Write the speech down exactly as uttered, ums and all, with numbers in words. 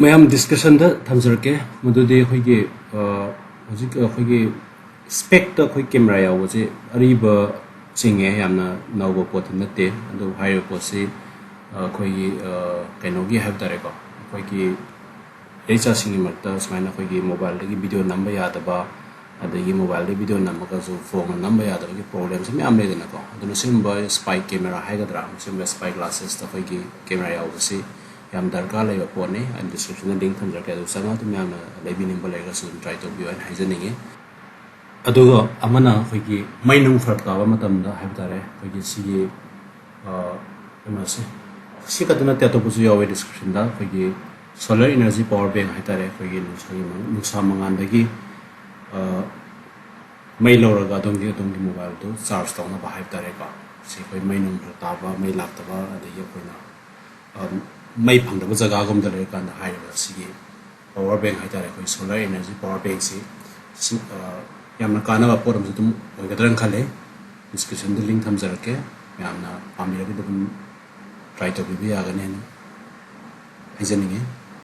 ꯃꯌꯥꯝ ꯗꯤꯁꯀꯁꯟꯗ ꯊꯝꯖꯔꯛꯀꯦ꯫ ꯃꯗꯨꯗꯤ ꯑꯩꯈꯣꯏꯒꯤ ꯍꯧꯖꯤꯛ ꯑꯩꯈꯣꯏꯒꯤ ꯁ꯭ꯄꯦꯛꯇ ꯑꯩꯈꯣꯏ ꯀꯦꯃꯦꯔꯥ ꯌꯥꯎꯕꯁꯦ ꯑꯔꯤꯕ ꯆꯤꯡꯉꯦ, ꯌꯥꯝꯅ ꯅꯧꯕ ꯄꯣꯠꯇꯤ ꯅꯠꯇꯦ꯫ ꯑꯗꯨ ꯍꯥꯏꯔꯤꯕ ꯄꯣꯠꯁꯤ ꯑꯩꯈꯣꯏꯒꯤ ꯀꯩꯅꯣꯒꯤ ꯍꯥꯏꯕ ꯇꯥꯔꯦꯀꯣ, ꯑꯩꯈꯣꯏꯒꯤ ꯏꯆꯥꯁꯤꯡꯒꯤ ꯃꯔꯛꯇ ꯁꯨꯃꯥꯏꯅ ꯑꯩꯈꯣꯏꯒꯤ ꯃꯣꯕꯥꯏꯜꯗꯒꯤ ꯚꯤꯗꯤꯑꯣ ꯅꯝꯕ ꯌꯥꯗꯕ, ꯑꯗꯒꯤ ꯃꯣꯕꯥꯏꯜꯗ ꯚꯤꯗꯤꯑꯣ ꯅꯝꯃꯒꯁꯨ ꯐꯣꯟꯅ ꯅꯝꯕ ꯌꯥꯗꯕꯒꯤ ꯄ꯭ꯔꯣꯕ꯭ꯂꯦꯝꯁꯦ ꯃꯌꯥꯝ ꯂꯩꯗꯅꯀꯣ꯫ ꯑꯗꯨꯅ ꯁꯤꯒꯨꯝꯕ ꯁ꯭ꯄꯥꯏ ꯀꯦꯃꯦꯔꯥ ꯍꯥꯏꯒꯗ꯭ꯔꯥ, ꯁꯤꯒꯨꯝꯕ ꯁ꯭ꯄꯥꯏ ꯒ꯭ꯂꯥꯁꯦꯁꯇ ꯑꯩꯈꯣꯏꯒꯤ ꯀꯦꯃꯦꯔꯥ ꯌꯥꯎꯕꯁꯤ ꯌꯥꯝ ꯗꯔꯀꯥꯔ ꯂꯩꯕ ꯄꯣꯠꯅꯤ꯫ ꯑꯩꯅ ꯗꯤꯁꯀ꯭ꯔꯤꯞꯁꯟꯗ ꯂꯤꯡ ꯊꯝꯖꯔꯛꯀꯦ, ꯑꯗꯨ ꯆꯪꯉꯒ ꯑꯗꯨꯝ ꯃꯌꯥꯝꯅ ꯂꯩꯕꯤꯅꯤꯡꯕ ꯂꯩꯔꯒꯁꯨ ꯑꯗꯨꯝ ꯇ꯭ꯔꯥꯏ ꯇꯧꯕꯤꯌꯨ ꯍꯥꯏꯅ ꯍꯥꯏꯖꯅꯤꯡꯉꯤ꯫ ꯑꯗꯨꯒ ꯑꯃꯅ ꯑꯩꯈꯣꯏꯒꯤ ꯃꯩ ꯅꯨꯡ ꯐꯔꯛ ꯇꯥꯕ ꯃꯇꯝꯗ ꯍꯥꯏꯕ ꯇꯥꯔꯦ, ꯑꯩꯈꯣꯏꯒꯤ ꯁꯤꯒꯤ ꯀꯩꯅꯣꯁꯦ, ꯁꯤ ꯈꯛꯇ ꯅꯠꯇꯦ, ꯑꯇꯣꯞꯄꯁꯨ ꯌꯥꯎꯋꯦ ꯗꯤꯁꯀ꯭ꯔꯤꯞꯁꯟꯗ꯫ ꯑꯩꯈꯣꯏꯒꯤ ꯁꯣꯂꯔ ꯏꯅꯔꯖꯤ ꯄꯋꯥꯔ ꯕꯦꯡ ꯍꯥꯏꯇꯥꯔꯦ, ꯑꯩꯈꯣꯏꯒꯤ ꯅꯨꯡꯁꯥꯒꯤ ꯃꯉꯥ-, ꯅꯨꯡꯁꯥ ꯃꯉꯥꯜꯗꯒꯤ ꯃꯩ ꯂꯧꯔꯒ ꯑꯗꯣꯝꯒꯤ ꯑꯗꯣꯝꯒꯤ ꯃꯣꯕꯥꯏꯜꯗꯨ ꯆꯥꯔꯖ ꯇꯧꯅꯕ ꯍꯥꯏꯕ ꯇꯥꯔꯦꯀꯣ꯫ ꯁꯤ ꯑꯩꯈꯣꯏ ꯃꯩ ꯅꯨꯡ ꯐꯔꯛ ꯇꯥꯕ, ꯃꯩ ꯂꯥꯛꯇꯕ, ꯑꯗꯒꯤ ꯑꯩꯈꯣꯏꯅ ꯃꯩ ꯐꯪꯗꯕ ꯖꯒꯥꯒꯨꯝꯗ ꯂꯩꯔꯀꯥꯟꯗ ꯍꯥꯏꯔꯤꯕ ꯁꯤꯒꯤ ꯄꯋꯥꯔ ꯕꯦꯡ ꯍꯥꯏꯇꯥꯔꯦ, ꯑꯩꯈꯣꯏ ꯁꯣꯂꯔ ꯏꯅꯔꯖꯤ ꯄꯋꯥꯔ ꯕꯦꯡꯁꯤ ꯁꯤ ꯌꯥꯝꯅ ꯀꯥꯟꯅꯕ ꯄꯣꯠ ꯑꯃꯁꯨ ꯑꯗꯨꯝ ꯑꯣꯏꯒꯗ꯭ꯔꯅ ꯈꯜꯂꯦ꯫ ꯗꯤꯁꯀ꯭ꯔꯤꯞꯁꯟꯗ ꯂꯤꯡ ꯊꯝꯖꯔꯛꯀꯦ, ꯃꯌꯥꯝꯅ ꯄꯥꯝꯕꯤꯔꯒꯗꯤ ꯑꯗꯨꯝ ꯇ꯭ꯔꯥꯏ ꯇꯧꯕꯤꯕ ꯌꯥꯒꯅꯤ ꯍꯥꯏꯅ ꯍꯥꯏꯖꯅꯤꯡꯉꯤ꯫